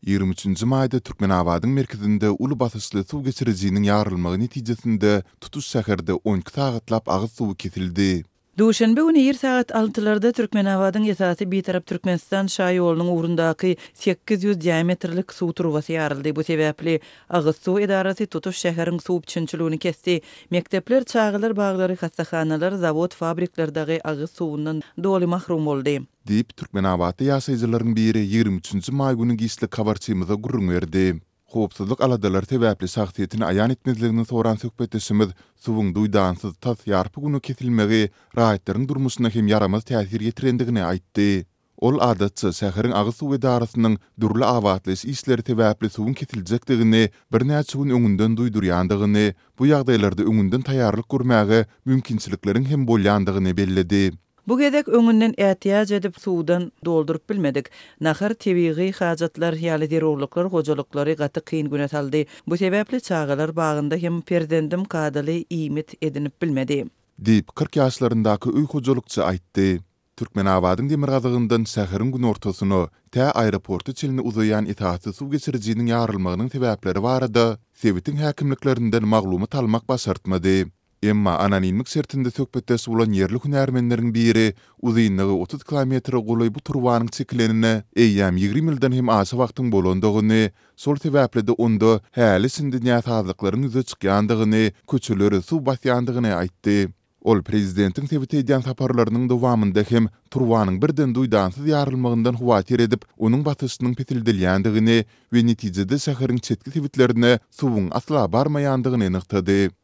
23-nji maýda Türkmenabadyň merkezinde uly basyşly suw geçirijiniň ýarylmagy netijesinde tutuş şäherde 12 sagatlap agyz suwy kesildi. Duşenbe güni ir sagat altylarda Türkmenabadyň esasy Bitarap Türkmenistan şaýolunyň ugrundaky 800 diametrlik suw turbasy ýaryldy. Bu sebäpli agyz suw edarasy tutuş şäheriň suw üpjünçiligini kesdi. Mekdepler, çagalar baglary, hassahanalar, zawod-fabrikler dagy agyz suwundan doly mahrum boldy. Diýip, türkmenabatly ýaşaýjylaryň biri 23 nji maý güni giçlik habarçymyza gürrüň berdi. Howpsuzlyk aladalary sebäpli şahsyýetini aýan etmezligini soran söhbetdeşimiz suwuň duýdansyz tas ýarpy güne kesilmegi raýatlaryň durmuşyna hem ýaramaz täsir ýetirendigini aýtdy. Ol adatça şäheriň agyz suw edarasynyň dürli abatlaýyş işleri sebäpli suwuň kesiljekdigini birnäçe gün öňünden duýdurýandygyny, bu ýagdaýlarda öňünden taýýarlyk görmäge mümkinçilikleriň hem bolýandygyny belledi. Bu gezek öňünden ätiýaç edip suwdan dolduryp bilmedik. Nahar, tebigy hajatlar ýaly zerurlyklar hojalyklary gaty kyn güne saldy. Bu sebäpli çagalar bagynda hem perzendim kadaly iýmit edinip bilmedi. Diýip, 40 ýaşlaryndaky öý hojalykçy aýtdy. Türkmenabadyň demirgazygyndan şäheriň günortasyna, tä aeroporta çenli uzaýan esasy suw geçirijiniň ýarylmagynyň sebäpleri barada sebitiň häkimliklerinden maglumat almak başartmady. Emma anonimlik şertinde söhbetdeş bolan ýerli hünärmenleriň biri uzynlygy 30 kilometre golaý bu turbanyň çekilenine eýýäm 20 ýyldan hem aşa wagtyň bolandygyny, şol sebäpli-de onda häli-şindi näsazlyklaryň ýüze çykýandygyny, köçeleri suw basýandygyny aýtdy. Ol prezidentiň sebite edýän saparlarynyň dowamynda hem turbanyň birden duýdansyz ýarylmagyndan howatyr edip, onuň basyşynyň peseldilýändigini we netijede şäheriň çetki sebitlerine suwuň asla barmaýandygyny nygtady.